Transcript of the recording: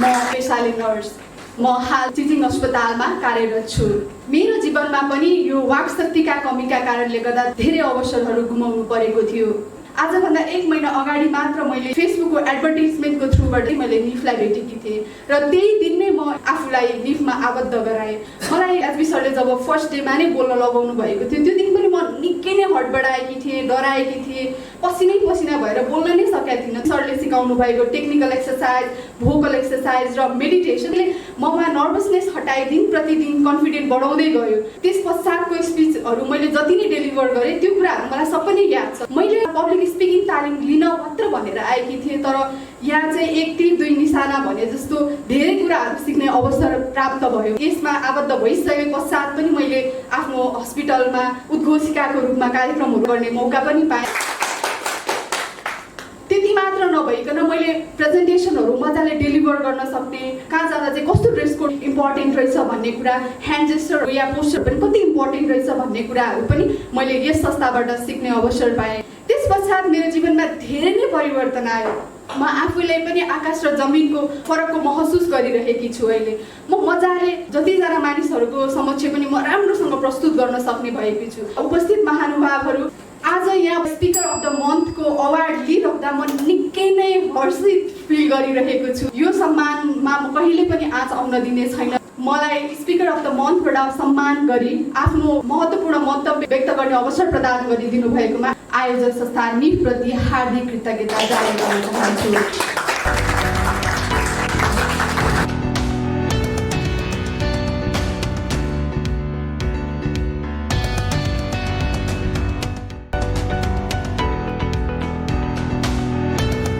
म पेशाले नर्स। म हाल टिचिङ अस्पतालमा कार्यरत छु। मेरो जीवनमा पनि यो वाक्शक्तिका कमीका कारणले गर्दा धेरै अवसरहरू गुमाउनु परेको थियो। आजभन्दा 1 महिना अगाडि मात्र मैले फेसबुकको एडभर्टाइजमेन्टको थ्रुबाट मैले निफलाई भेटेकी थिएँ र त्यही दिन नै म आफूलाई निफमा आबद्ध गराएँ। मलाई एचबी सरले जब फर्स्ट डेमा नै बोल्न लगाउनु भएको थियो त्यो दिन पनि म निकै नै हडबडाएकी थिएँ, डराएकी थिएँ, पसिना भएर बोल्न नै सकेको थिइनँ। सरले सिकाउनु भएको टेक्निकल एक्सरसाइज, भोकल एक्सरसाइज र मेडिटेसनले ममा नर्भसनेस हटाए दिन प्रतिदिन कन्फिडेन्ट बढाउँदै गयो। त्यस पश्चातको स्पिचहरू मैले जति नै डेलिभर गरेँ त्यो कुराहरू मलाई सबै नै याद छ। मैले पब्लिक स्पिकिङ तालिम लिन मात्र भनेर आएकी थिएँ, तर यहाँ चाहिँ 1 तीर 2 निशाना भने जस्तो धेरै कुराहरू सिक्ने अवसर प्राप्त भयो। यसमा आबद्ध भइसके पश्चात पनि मैले आफ्नो हस्पिटलमा उद्घोषिकाको रूपमा कार्यक्रमहरू गर्ने मौका पनि पाएँ। त्यति मात्र नभइकन मैले प्रेजेन्टेसनहरू मजाले डेलिभर गर्न सक्ने, कहाँ जाँदा चाहिँ कस्तो ड्रेस कोड इम्पोर्टेन्ट रहेछ भन्ने कुरा, ह्यान्ड जेस्चर या पोस्चर पनि कति इम्पोर्टेन्ट रहेछ भन्ने कुराहरू पनि मैले यस संस्थाबाट सिक्ने अवसर पाएँ। त्यस पश्चात मेरो जीवनमा धेरै नै परिवर्तन आयो। म आफूले पनि आकाश र जमिनको फरकको महसुस गरिरहेकी छु। अहिले म मजाले जतिजना मानिसहरूको समक्ष पनि म राम्रोसँग प्रस्तुत गर्न सक्ने भएकी छु। उपस्थित महानुभावहरू, आज यहाँ स्पिकर अफ द मन्थको अवार्ड लिइराख्दा म निकै नै हर्षित फिल गरिरहेको छु। यो सम्मानमा म कहिले पनि आँच आउन दिने छैन। मलाई स्पिकर अफ द मन्थबाट सम्मान गरी आफ्नो महत्त्वपूर्ण मन्तव्य व्यक्त गर्ने अवसर प्रदान गरिदिनु भएकोमा आयोजक संस्था निफ प्रति हार्दिक कृतज्ञता जाहेर गर्न चाहन्छु।